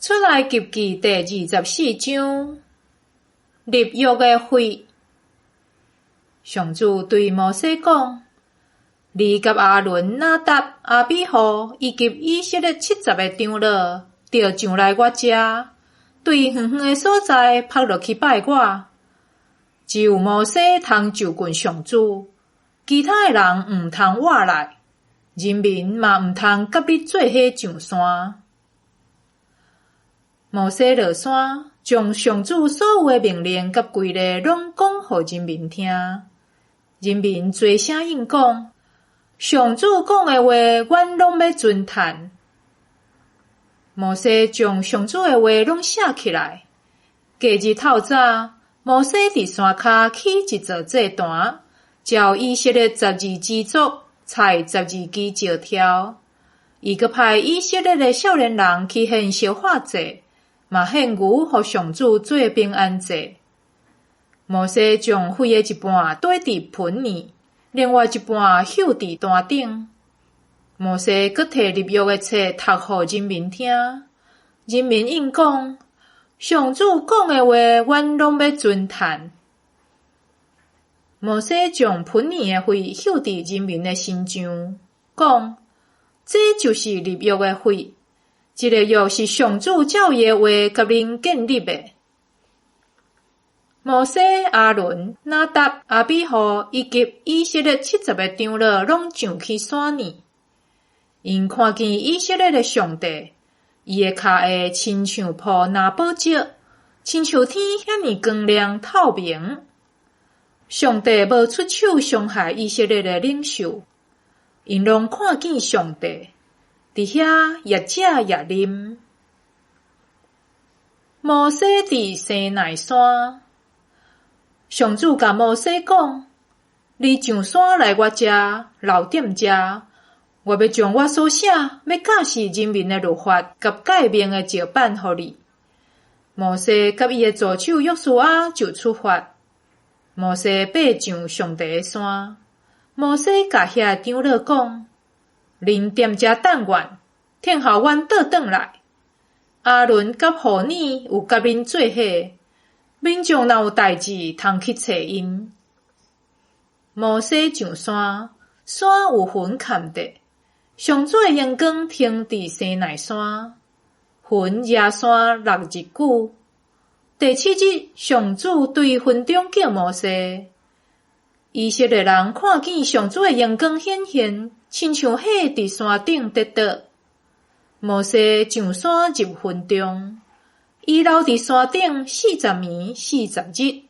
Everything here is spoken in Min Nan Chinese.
出埃及記第二十四章，立約的血。上主對摩西講：你佮亞倫、拿答、亞比戶以及以色列七十个長老，著上來我遮，對遠遠的所在伏落去拜我。只有摩西通就近上主，其他的人毋通倚來，人民嘛毋通佮你做伙上山。摩西落山，將上主所有的命令佮規例攏講予人民聽。人民齊聲應講：上主講的話，阮攏欲遵趁。摩西將上主的話攏寫起來。隔日透早，摩西佇山跤起一座祭壇，照以色列十二支族採十二支石柱。伊閣派以色列的少年人去獻燒化祭，嘛獻牛予上主做平安祭。摩西將血的一半綴佇盆耳，另外一半搝佇壇頂。摩西閣提立約的冊讀予人民聽，人民應講：上主講的話，阮攏欲遵趁。摩西將盆耳的血搝佇人民的身上，講：這就是立約的血。這个約是上主照伊的話佮恁建立的。摩西、亞倫、拿答、亞比戶以及以色列七十个長老攏上去山爾。𪜶看見以色列的上帝，伊的跤下親像鋪藍寶石，親像天遐爾光亮透明。上帝無出手傷害以色列的領袖，𪜶攏看見上帝。佇遐也食也啉。摩西佇西奈山，上主共摩西講：你上山來我遮，留踮遮，我欲將我所寫欲教示人民的律法佮誡命的石版予你。摩西佮伊的助手約書亞就出發。摩西爬上上帝的山。摩西共遐的長老講：恁踮遮等阮，等候阮倒轉來。亞倫佮戶珥有佮恁做伙，民眾若有代誌，通去揣𪜶。摩西上山，山有雲崁著，上主的榮光停佇西奈山，雲壓山六日久。第七日，上主對雲中叫摩西。以色列人看見上主的榮光顯現，親像火佇山頂跌倒。摩西上山入雲中，伊留佇山頂四十暝四十日。